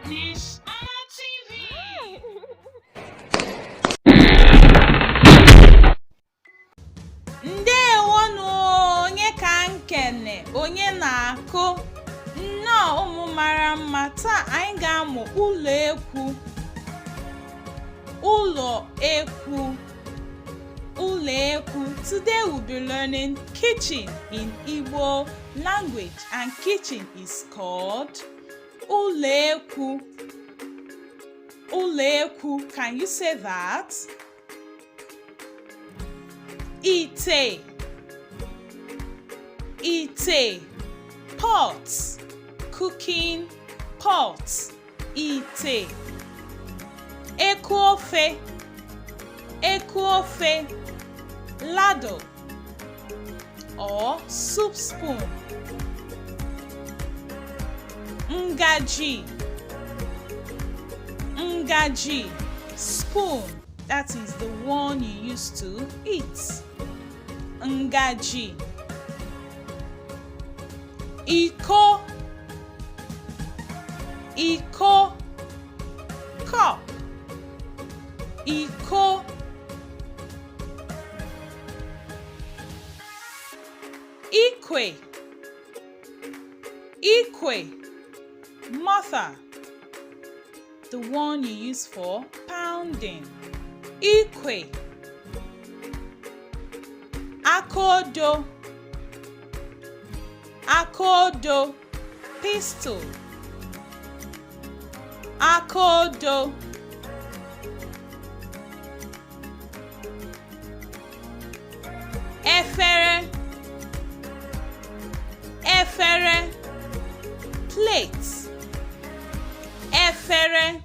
Miss Anna TV. Ndewonụ. Onye ka nkene onye na-akụ? Nnọọ, ụmụ mara mma. Taa anyị ga-amụ ụlọ ekwu, ụlọ ekwu, ụlọ ekwu. Today we'll be learning kitchen in Igbo language, and kitchen is called ụlọ ekwu, ụlọ ekwu. Can you say that? Ite, ite, pot, cooking pot, ite. Eku ofe, eku ofe, ladle or soup spoon. Ngaji, ngaji, spoon, that is the one you use to eat. Ngaji. Iko, iko, cup, iko. Ikwe, ikwe, mortar, the one you use for pounding. Ikwe. Akodo, akodo, pestle, akodo. Efere, efere, plate, efere.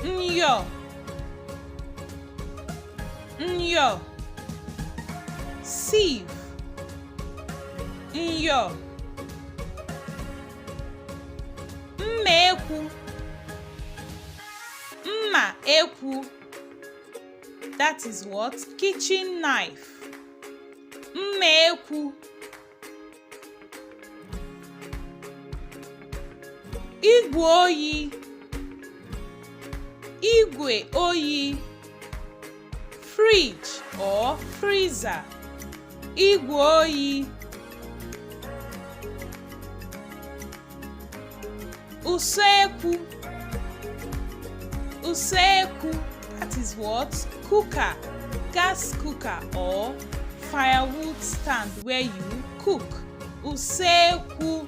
Nyọ, nyọ, sieve, nyọ. Mma ekwu, mma ekwu, that is what? Kitchen knife, mma ekwu. Igwe oyi, igwe oyi, fridge or freezer, igwe oyi. Usekwu, usekwu, that is what? Cooker, gas cooker or firewood stand where you cook. Usekwu.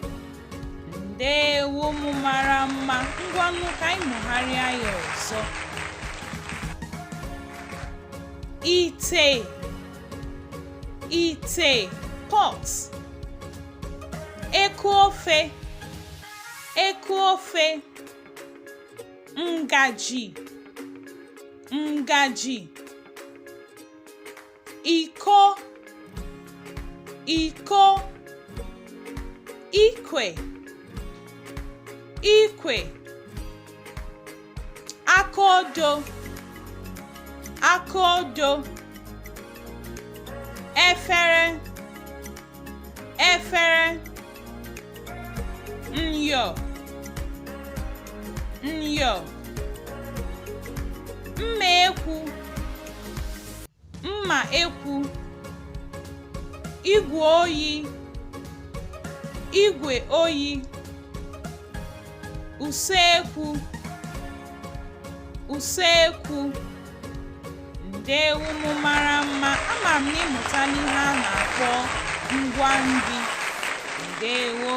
Ndewo, ụmụ mara mma. Ngwanụ, ka anyị mụgharịa ya ọzọ. Ite, ite, pot. Eku ofe, eku ofe. Ngaji, ngaji. Iko, iko. Ikwe, ikwe. Akodo, akodo. Efere, efere. Nyọ, nyọ. Mma ekwu, mma ekwu. Igwe oyi, igwe oyi. Usekwu, usekwu. Ndewo, ụmụ mara mma. Ama m na ịmụtala ihe a na-akpọ ngwa nri. Ndewo.